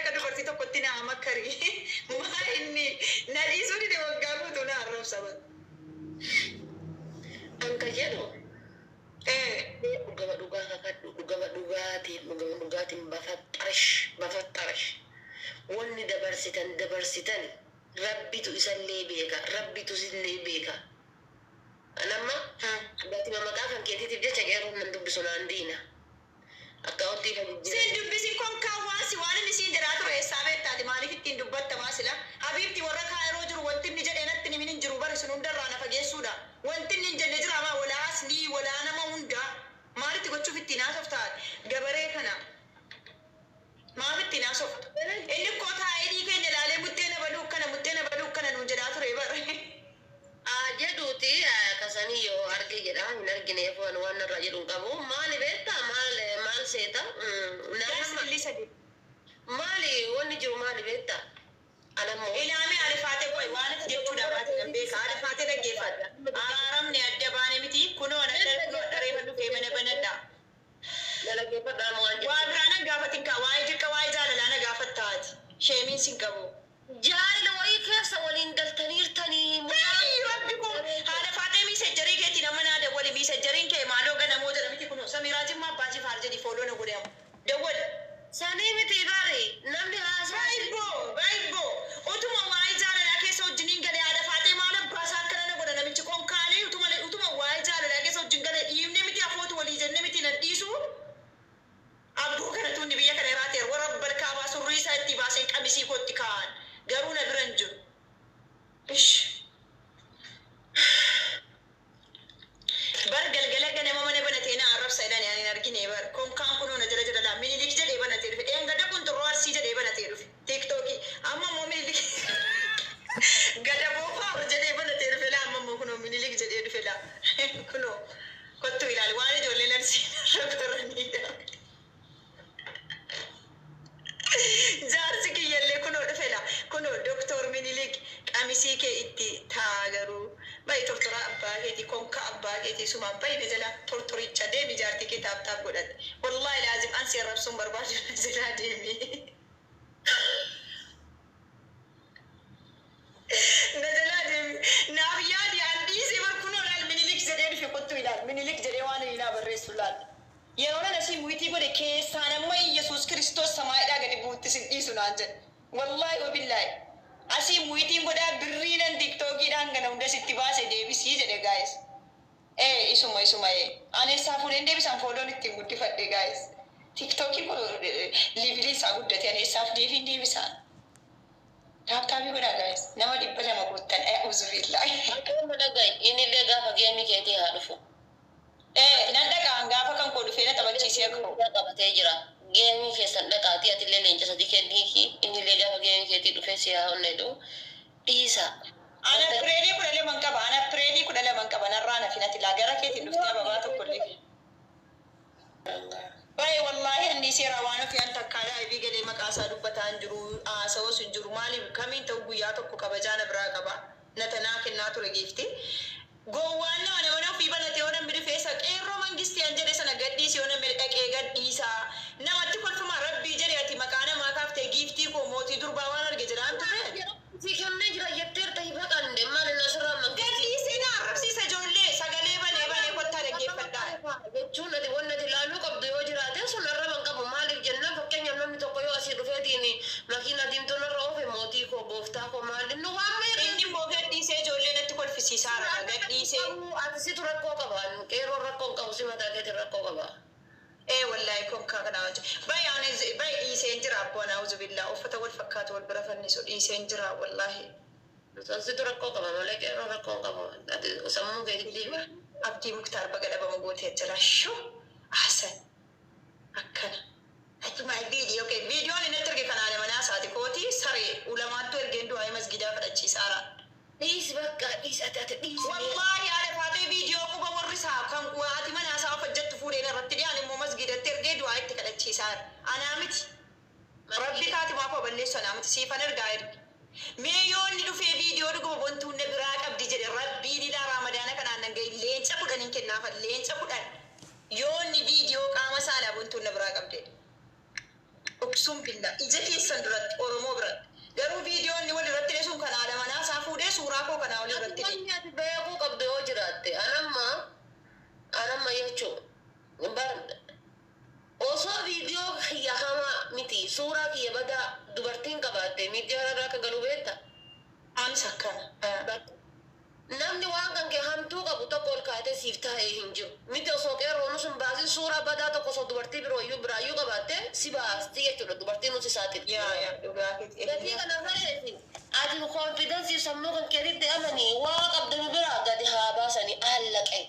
Akka dubartii tokkotti naa makkari. Maa inni na dhiisuu dide waggaa guutuu na arrabsa bara. Anka jedhu dhugama dhugaa kakadhu, dhugama dhugaatiin, dhugama dhugaatiin, bafaxxarash bafaxxarash, wanni dabarsitan dabarsitan, Rabbitu isallee beeka, Rabbitu sillee beeka. Anamma gatima maqaa kan keetiitiif jecha qeerroon nan dubbisu, naan diina akkaawuntii kan Siin jijjiirate. Dubbisin konkaa waan si waan inni siin jedhaa ture eessaa beektaati? Maaliif ittiin dubbattamaa sila? Habiibti, warra Kaayiroo jiru wanti inni jedhee natti himin hin jiru bari. Sun hundarraa na fageessuudha. Wanti inni hin jenne jira maa? Walaa aslii walaa nama hundaa maalitti gochuuf ittiin haasoftaa gabaree kana? Maaf ittiin haasoftu? Inni koo taa'ee keenya ilaalee muxxee na baduu akkana, muxxee na baduu akkana nuun jedhaa ture bara. Jedhuuti kasanii yoo arge jedha, hin argineef waan waan narraa jedhu hin qabu. Maali beektaa? Maal maal seeta? Gaas Nama illi sadi. Maali wanni jiru maali beektaa? Anammoo Ilaamee alifaatee qoy, waan ati jechuudha baate nan beeka. Alifaatee dhaggeeffadha. Araaramne, adda baane miti. Kunoo nadha, kunoo dhareefa dhufee mana banadha. Dhaggeeffadhaan waan Waa jettu. biraa nan gaafatin kaa, waa'ee dirqa, waa'ee jaalalaa na gaafattaati. Sheemiin sin qabu. Jaalala wayii keessa waliin galtaniirtanii mucaa. Ay, Rabbi kun haadha faatee, messengerii keetiin amma naa dawwali. Messengeriin kee maaloo ganamoo jedha miti? Kunoo Samiraa Jimmaa Abbaa Jifaar jedhi, follow na godhe amma. Dawwali. Sanii miti bari namni haasaa. Baay'iboo baay'iboo, utuma waa'ee jaalalaa keessa wajjiniin galee, haadha faatee, maal abbaasaa akkana na godha namichi konkaanii? Utuma waa'ee jaalalaa keessa wajjin galee, dhiifne miti, afootu walii jenne miti, nan dhiisu. Abboo kana tunni biyya kana iraateer warra balkaabaa surrii isaa itti baaseen qamisii kootti kaa'an, garuu na bira hin jiru. Ish. Bar galgala ganama mana banatee na arrabsa jedhani, ani hin argine bar. Konkaan kunoo na jala jala laa, Minilik jedhee banatee dhufe. Dheengadda qunxurroo Arsii jedhee banatee dhufe TikTokii. Amma immoo Minilik gada boofaar jedhee banatee dhufe laa. Amma immoo kunoo Minilik jedhee dhufe laa. Kunoo kottu ilaali, waan ijoolleen Arsii narra baranidha. Jaarsi kiyyallee kunoo dhufe laa. Kunoo Doktor Minilik qamisii kee itti taa, garuu bayi tortoraa abbaa keetii, konka abbaa keetii sumaan bayi na jala tortoricha deemi. Jaartii kee tap tap godhate. Wallaahi laazim an si arrabsuun barbaadu, na jalaa deemi. Na jalaa deemi. Naaf yaadi, an dhiisee bar. Kunoo laal, Minilik jedhee dhufe, kottu ilaal. Minilik jedhee waan inni naa barreessu laal. Yeroo nan asii muyitii godhe keessaan amma Iyyasuus Kiristoos samaayidhaa gadi buutti sin dhiisu naan jedhe. Wallaahi wabillaahi. Asii muyitiin godhaa, birrii nan TikTokiidhaan kana hunda sitti baase deebisii jedhe, guys. Ee, isuma isuma ee. Ani eessaa fuudheen deebisan? Follown ittiin guddifadhe, guys. TikTokii kun levelii isaa guddate, ani eessaaf deebiin deebisaan? Tap tapii godhaa, guys. Nama 200 guuttan. Auzubillahi. Akkuma dhaga'i, innillee gaafa geemii keetii haa dhufu. Ee, nan dhaqaan gaafa kan koo dhufee na taphachiisee koo. Qabatee jira. Geemii keessan dhaqaatii, atillee leenca sadii kenniifi, innillee gaafa geemii keetii dhufee si haa onnedhu. Dhiisa. Ana pireedii 12 qaba. Ana pireedii 12 qaba. Narraa na finati laa, gara keetiin dhuftee ababaa tokko illee. Baay'ee wallaahi anni seera waan ofii an takkaa liveii galee maqaa isaa dubbataa hin jiru, haasa'us hin jiru. Maaliif kamiin ta'u guyyaa tokko kabajaa na biraa qaba. Natanaa kennaa ture giifti. Gowwaan nama mana ofii banate yoo namni dhufee isa qeerroo mangistii an jedhe sana gadhiisi, yoo namni dhaqee gadhiisaa. Namatti kolfuma Rabbii jedhe, ati maqaa namaa kaaftee giiftii koo mootii durbaa waan arge jedhaan ture. Si kennee jira jetteerta, hin baqanne maal inni asirraa mangistii. Gadhiisee na arrabsiisa, ijoollee sagalee banee banee kottaa dhaggeeffadhaa. Jechuun ati wanni ati ilaaluu qabdu yoo jiraate, sun arraba hin qabu. Maaliif jennaan, fakkeenyaaf namni tokko yoo asii dhufeetiin makiinaa diimtuu narra oofe, mootii koo, gooftaa koo, maal inni waan meeqa. Inni immoo gadhiisee ijoollee natti kolfisiisaara gadhiisee. Ati situ rakkoo qaba, qeerroon rakkoo hin qabu, si mataa keetiin rakkoo qaba. Ee wallaahi, konkaa kana wajji. Baay'ee ani baay'ee dhiiseen jira abboo, a'uuzu billaa, uffata wal fakkaatu wal bira fannisu dhiiseen jira wallaahi. Situ rakkoo qaba malee qeerroon rakkoo hin qabu. Ati sammuu keetitti. Abdii Muktaar baga dhabama gootee jira. Shuu ahsan akkana. Achuma viidiyoo kee, viidiyoon inni erge kanaan manaa isaati kooti saree ulamaattu ergeen du'aa masgidaa kadhachiisaara. Dhiisi, bakka dhiisi, ati dhiisi. Wallaahi haadha faatee, viidiyoo quba warri isaa kan haati manaa isaa of hojjettu fuudheen irratti dhiyaan immoo masgidatti ergee du'aa itti kadhachiisaara. Anaa miti. Rabbi kaatimaa koo balleessu, anaa miti, siifan ergaa erge. Mee yoo inni dhufee viidiyoo dhuguma bontuun na biraa qabdi jedhe, Rabbiin ilaa Raamadaana kanaan nan gahi, leenca 10hin kennaafan, leenca 10, yoo inni viidiyoo qaama saalaa bontuun na biraa qabde. Oksum billaa ija keessan duratti Oromoo biratti. Garuu viidiyoon inni wal irratti sun kan haadha manaa isaa fuudhee suuraa koo kanaa wal irratti Wanni ati beekuu qabdu yoo jiraatte, anamma jechuun bar osoo viidiyoo kiyya hamaa miti, suuraa kiyya badaa dubartiin qabaatte miidiyaa irraa akka galu beekta. Anis akkana. Namni waan kan kee hamtuu qabu tokko ol kaatee siif taa'ee hin jiru. Miti, osoo qeerroon sun baasin, suuraa badaa tokko osoo dubartii biroo iyyuu biraayyuu qabaatte si baasti jechuudha. Dubartiin nuti saaxilti. Yaa yaa, dhugaa keeti. Gatii kana fareeti. Ati confidence sammuu kan keetitti amanii waa qabdanu biraa gadi haa baasanii allaqe.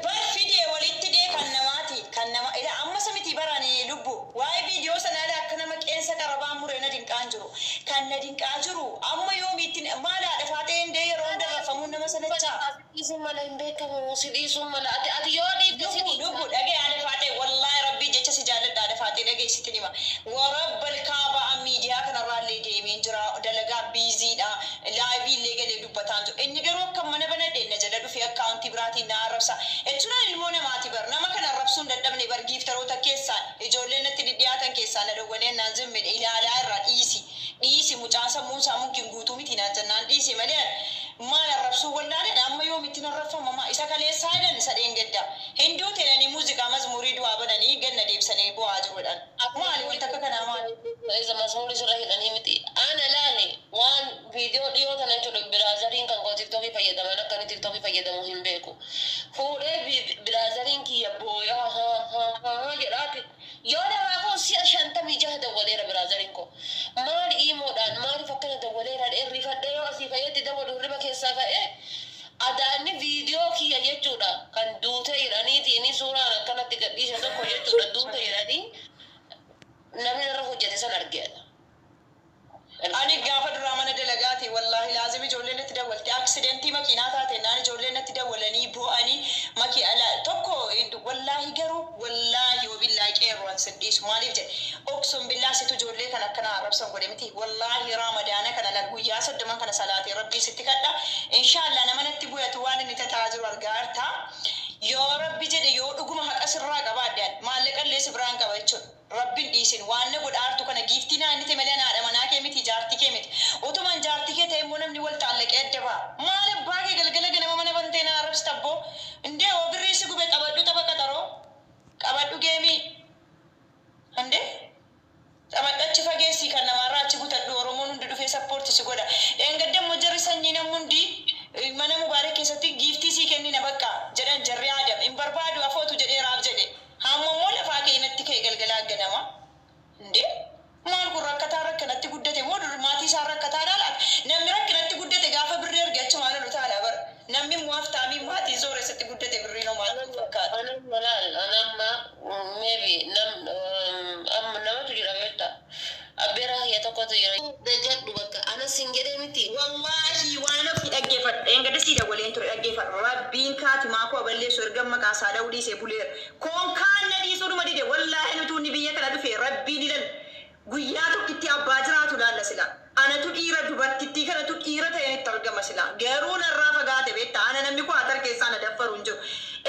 Bar fidee walitti dhee kan namaati kan nama ila amma samiti barani lubbu waa'ee viidiyoo sanaa akka nama qeensa qarabaa muree na dinqaan jiru, kan na dinqaa jiru amma yoomiitti maal haadha faatee hindee yeroo hunda rafamuun nama sanachaa. Dhiisuun mala hin beekamu, si dhiisuun mala, ati yoo dhiifte si Lubbu, lubbu, dhagee haadha faatee, wallaahi rabbii jecha si jaalladha. Haadha faatee, dhagee sitti hima. Warabbal kaabaa miidiyaa kanarraallee deemee jira, dalagaa biiziidha, live illee galee dubbataan jiru. Inni garuu akka mana banadhe na jala dhufee akkaawuntii biraatiin na arrabsa jechuun ilmoo namaati bar. Nama kana arrabsuun dadhabne bar. Giiftaroota keessaan ijoolleen natti dhidhiyaatan keessaa na dawwaleen naan zimmidhe ilaalaa irraa dhiisi dhiisi, mucaan sammuun isaa mumkin guutuu miti naan jennaan dhiisi malee maal arrabsuu wallaaleen. Amma yoomitti narrafamama? Isa kaleessaa jedhan, isa dheengadda hinduu telanii muuziqaa mazmurii du'aa bananii ganna deebisanii bu'aa jiruudhaan. Maali wanta akka kanaa maali? Isa masmuuri sirra hidhanii miti. Ana laale, waan viidiyoo dhiyoo tana jechuudha, biraazariin kan koo TikTokii fayyadaman akka inni TikTokii fayyadamu hin beeku. Fuudhee biraazariin kiyya booyaa haa haa haa jedhaati. Yoo namaa koo si'a 56 dawwaleera biraazariin koo. Maali iimoodhaan maaliif akkana dawwaleera? Dheerrifadhee yoo asii ka'eetti dawwalu hirriba keessaa ka'ee adaanni viidiyoo kiyya jechuudha kan duute jedhaniiti inni suuraan akkanatti gadhiise tokko jechuudha, duute jedhanii namni irra hojjete san argeedha. Ani gaafa duraa mana dalagaati, wallaahi laazim, ijoolleen natti dawwalte. Aksidentii makiinaa taate naan ijoolleen natti dawwalanii boo'anii makii ala tokko. Wallaahi garuu, wallaahi wabillaahi, qeerroon sin dhiisu. Maaliif jedhe? Oksun billaa situ ijoollee kan akkana arrabsan godhe miti. Wallaahi Raamadaana kana lan guyyaa 30 kana salaatee rabbii sitti kadha. Inshaallah nama natti bu'atu waan inni tataa jiru argaa jirta. Yoo rabbi jedhe, yoo dhuguma haqa sirraa qabaadde, maallaqallee si biraan qaba jechuudha. Rabbin dhiisin waan na godhaartu kana. Giiftii naa inni malee naadha manaa kee miti, jaartii kee miti. Utuman jaartii kee ta'e immoo namni wal taallaqee adda ba'a. Maal abbaa kee galgala ganama mana bantee na arrabsita abboo? Indee oo birrii si gube qabadhu, tapha qaxaroo qabadhu, geemii indee taphadhu, achi fageessii kan namaarraa achi butadhu. Oromoon hundi dhufee support si godha. Dheengadda immoo jarri sanyii namni hundi mana Mubaarak keessatti giiftii sii kennina bakka jedhan. Jarri Aadam hin barbaadu afootu jedhee raaf jedhe. Hamma immoo lafaa keenyatti ka'e galgalaa ganama. Indee maal kun? Rakkataa rakkanatti guddate moo dur maatii isaa rakkataa laala? Namni rakkinatti guddate gaafa birrii arge achumaan olu taala bara. Namni immoo haftaamii maatii sooressatti guddate birrii nomaa fakkaata. Anamma laal, anamma maybe nam amma namatu jira beekta. Abbeera kiyya tokkotu jira. Dajadhu bakka ana sin jedhee miti. Wallaahi waan ofii dhaggeeffadhu. Dheengadda sii dawwaleen ture, dhaggeeffadhu. Rabbiin kaatimaa koo balleessu erga maqaa isaa dha'uu dhiisee buleera. Koonkaan na dhiisuu dhuma dide. Wallaahi nutuu inni biyya kana dhufe rabbiin ilal. Guyyaa tokkitti abbaa jiraatu laalla sila. Anatu dhiira, dubartittii kanatu dhiira ta'een itti argama sila. Garuu narraa fagaate beekta. Ana namni koo atar keessaa na daffaru hin jiru.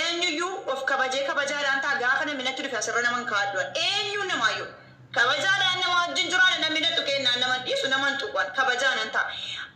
Eenyuyyuu of kabajee kabajaadhaan ta'a, gaafa namni natti dhufe asirra naman kaaddu'an. Eenyuun namaayyuu. Kabajaadhaan nama wajjin jiraadha, namni na tuqeennaan nama dhiisu nama hin tuqan, kabajaadhaan ta'a.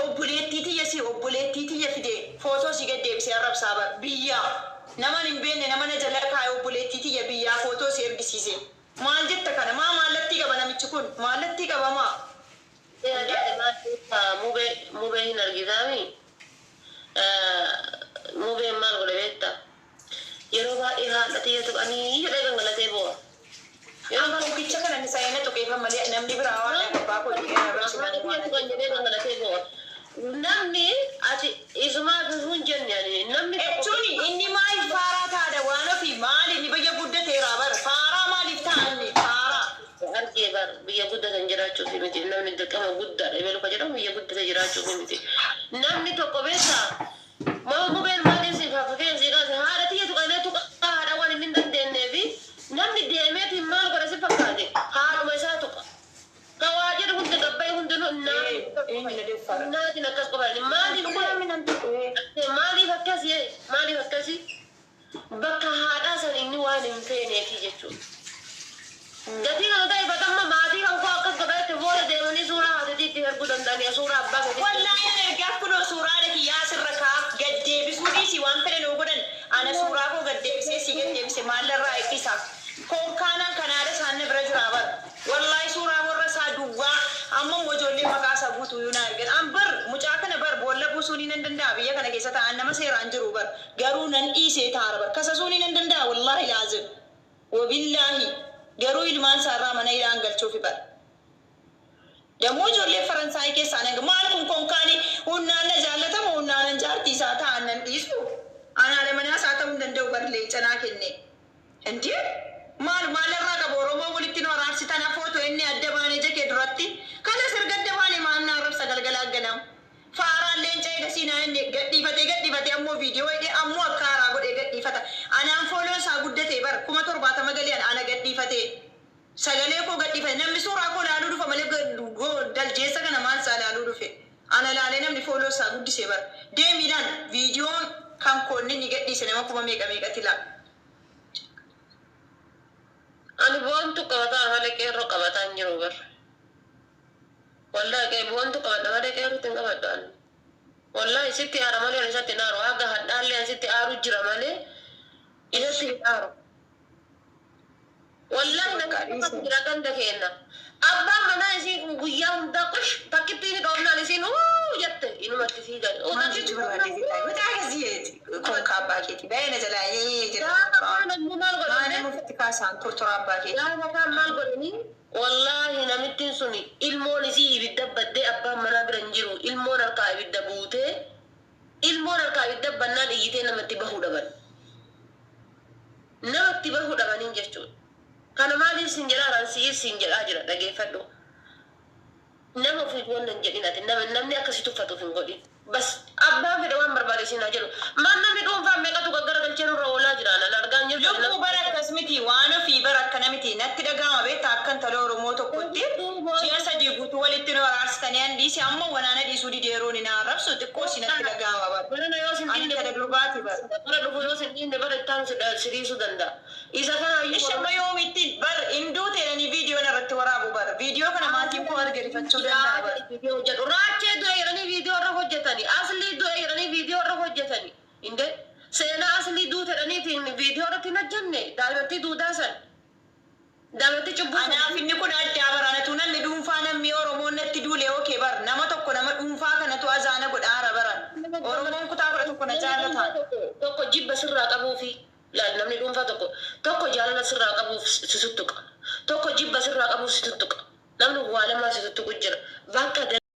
Obboleettii tiyya si obboleettii tiyya fidee footoo si gad deebisee arrabsaa bara biyyaa. Nama hin beekne, nama na jala kaa'e, obboleettii tiyya biyyaa footoo si ergisiise. Maal jetta kana? Maa maallattii qaba namichi kun? Maallattii qaba maa? Mubee hin argitaami. Mubeen maal godhe beekta? Yeroo baay'ee haadha xiyya tuqanii jedhee gangalatee boo'a. Yeroo tokkicha kana ni na tuqeefan malee namni biraa waan abbaa koo tuqee na arrabsu. Haadha xiyya tuqan jedhee gangalatee boo'a. Namni ati isumaa hin jenne ani namni tokko. Jechuun inni maaliif faaraa taadha waan ofii? Maali inni biyya guddateera bara, faaraa maaliif ta'anni faaraa? Argee bar, biyya guddatan jiraachuuf miti namni dirqama guddaadha ebeelu ka jedhamu biyya guddate jiraachuuf miti. Namni tokko beektaa, mama mubeen maaliif si fakkeenya si kaase? Haadha tiyya tuqanee tuqa haadha waan inni hin dandeenyee fi namni deemeetiin maal godha si fakkaate? Haadhuma isaa tuqa. Ka waa jedhu hundi gabbaa'e hundinuu naatiin akkas qofa maaliif maaliif akkasii maaliif akkasii bakka haadhaa san inni waan hin feeneefi jechuudha. Gatii kana ta'e batamma maatii jira bar. Wallaahi suuraa warra isaa duwwaa amma immoo ijoollee maqaa isaa guutuu yoo na argan. An bar mucaa kana bar boolla buusuu ni nan danda'a biyya kana keessa taa'an nama seeraan jiru bar. Garuu nan dhiisee taara bar. Kasasuu ni nan danda'a wallaahi laazim. Wabillaahi garuu ilmaan isaarraa mana hidhaan galchuufi bar. Yommuu ijoollee Faransaay keessaa nan maal kun konkaani humnaan na jaallatamu humnaan nan jaartii isaa ta'an nan dhiisu. Anaadha manaa isaa ta'uu hin danda'u bar leencanaa kenne. Indee maal maalirraa qaba Oromoo walitti nu araarsitan afootu inni adda baane jeke duratti kanas erga adda baane maal na arrabsa galgala ganam. Faaraan leenca eegasii naa inni gadhiifatee gadhiifatee ammoo viidiyoo hidhee ammoo akka haaraa godhee gadhiifata. Anaan fooloon isaa guddatee bar 70,000 galee ana gadhiifatee. Sagalee koo gadhiifate namni suuraa koo laaluu dhufa malee daljeessa kana maal isaa laaluu dhufe. Ana laalee namni fooloo isaa guddisee bar. Deemiidhaan viidiyoon kan koonni inni gadhiise nama kuma meeqa meeqatti laala. Ani boontu qabataa malee qeerroo qabataa hin jiru bar. Wallaahi boontu qabadha malee qeerrootti hin qabadhu ani. Wallaahi sitti aara malee ani isatti hin aaru. Haga hadhaallee ani sitti aaru jira malee isatti hin aaru. Wallaahi namni tokko jira ganda keenna. Abbaan manaa isii guyyaa hundaa qush takkitti inni dhoofnaan isiin uu jette inumatti fiigan. Maal jechuu barbaadde sitti? Mucaa akkasii konkaa abbaa keetii baay'ee na jalaa jira. Gaafa kaan ammoo maal Maal godhanne? nama ofitti kaasaan tortora abbaa keetii. Gaafa kaan maal godhanii? Wallaahi namittiin sun ilmoon isii ibidda baddee abbaan manaa bira hin jiru. Ilmoon harkaa ibidda buutee ilmoon harkaa ibidda bannaan iyyitee namatti bahuu dhaban. Namatti bahuu dhabaniin jechuudha. Kana maaliif siin jedhaa jiraan si'iif siin jedhaa jira dhageeffadhu. Nama ofiif waan hin jedhin ati namni akkasii tuffatuuf hin godhin. Bas abbaan fedhe waan barbaade siin haa jedhu. Maal namni dhuunfaan meeqatu gaggaragalchee nurra oolaa jira nan argaa hin jirtu. Lubbuu bara akkas miti waan ofii bara akkana miti natti dhaga'ama beektaa akkan tala Oromoo tokkotti ji'a 3 guutuu walitti nu araarsitanii an dhiise amma wanaana dhiisuu dideeroon na arrabsu xiqqoo si natti dhaga'ama bara. Barana yoo sin Ani dhiinne tala durbaati bara. bara dhufu yoo sin dhiinne bara itti aanu si dhiisuu danda'a. Isa kana iyyuu Ishama yoomitti bar hinduu ta'anii viidiyoo irratti waraabu bara. Viidiyoo kana maatiin koo argifachuu danda'a bara. Viidiyoo hojjetu. Raachee du'e jedhanii viidiyoo irra hojjetani. Aslii du'e jedhanii viidiyoo irra hojjetani. Inde seenaa aslii duute jedhaniitiin viidiyoo irratti hin hojjenne daa'imattii duudaa san. Daa'imattii cubbuu san. Anaaf inni kun addaa bara anatu namni dhuunfaa namni Oromoon natti duule okee bar nama tokko nama dhuunfaa kanatu azaana godhaara bara. Oromoon kutaa 11 na jaallata. Tokko jibba sirraa qabuufi laal namni dhuunfaa tokko tokko jaalala sirraa qabuuf si tuttuqa. Tokko jibba sirraa qabuuf si tuttuqa. Namni waa lamaa si tuttuqu jira. Bakka